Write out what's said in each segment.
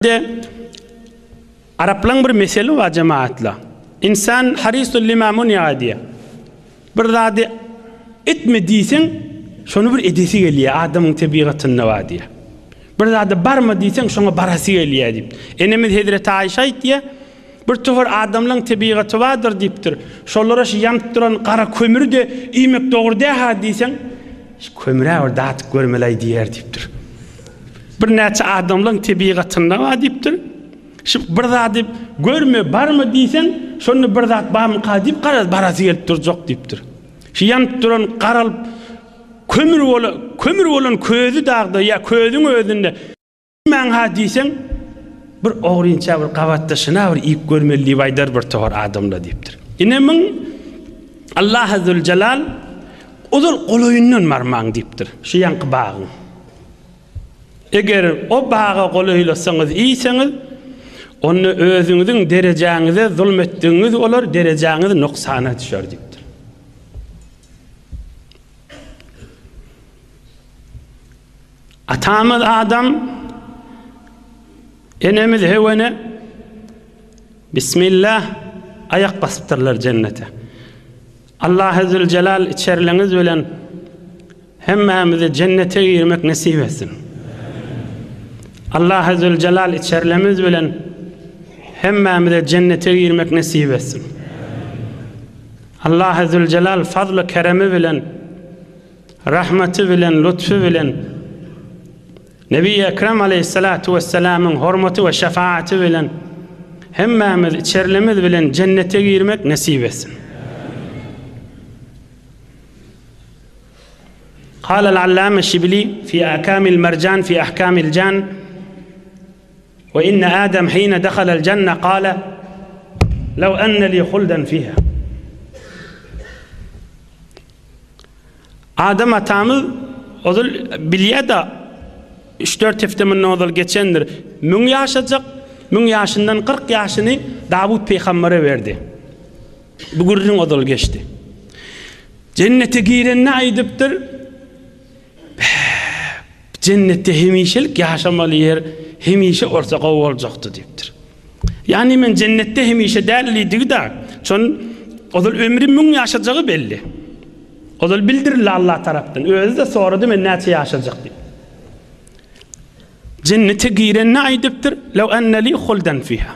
De Araplaň bir meseli bar jemaatla. Insan harisun lima muni'a diýýär. Bir zady etme diýseň, şony bir edesi gelýär, adamyň tebigatynda bar diýýär. Bir zada barma diýseň, şoňa barasy gelýär diýip. Enemiz Hezreti Aýşa aýtýar, bir topar adamlaň tebigaty bardyr diýipdir. Şolara şu ýanyp duran gara kömüri-de iýmek dogry däl-hä diýseň, şu kömür-ä bir dadyp görmeli-aý diýer diýipdir. Birnäçe adamlaň tebigatynda bar diýipdir. Şu bir zady görme, barma diýseň, şonda bir zat barmyka diýip garaz barasy gelip durjak diýipdir. Şu ýanyp duran garalyp kömür bolan, kömür bolan közi dagda ýa közüň özünde iýmäň-ha diýseň, bir ogrynça bir gabatdaşyna bir iýip görmeli diýip aýdar bir topar adamlar diýipdir. Ine muň Allahy Züljelal ozal golaýyndan barmaň diýipdir. Şu ýaňky bagyň. Eger o baga golaýlasaňyz, iýseňiz, onda özüňiziň derejäňize zulm etdigiňiz bolar, derejäňiz nuksana düşer diýipdir. Atamyz Adam, enemiz Hewene Bismillah aýak basypdyrlar jennete. Allahy Züljelal içerliňiz bilen Hemmämize jennete girmek nesip etsin. Allahy Züljelal içerlemiz bilen hemmämize jennete girmek nesip etsin. Allahy Züljelal fazly keremi bilen rahmeti bilen lutfy bilen Nebi Ekrem aleyhissalatu vesselamyň hormaty we şefaaty bilen hemmämiz içerlemiz bilen jennete girmek nesip etsin. قال العلامة الشبلي في أحكام المرجان في أحكام الجان وإن آدم حين دخل الجنة قال لو أن لي خلدا فيها Adam atamyz ozal bilýär-de, üç-dört hepde mundan ozal geçendir. Müň ýaşajak, müň ýaşyndan 40 ýaşyny Dawut pygambere berdi. Bu gürrüň ozal geçdi. Jennete girende aýdypdyr, Bä, jennetde hemişelik ýaşamaly ýer hemişe bolsa gowy boljakdy diýipdir. Ýagny men jennetde hemişe däl diýdigi-de, şon ozal ömri müň ýaşajagy belli. Ozal bildirildi Allah tarapdan. Özi-de sorady men näçe ýaşajak diýip. Jennete girende aýdypdyr, Lew enne li huldan fiha.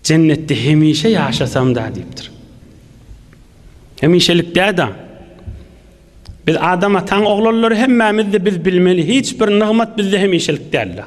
Jennetde hemişe ýaşasam-da diýipdir. Hemişelik däl-de. Biz Adam ataň oglanlary hemmämiz-de biz bilmeli, hiç bir nygmat bizde hemişelik däl-de.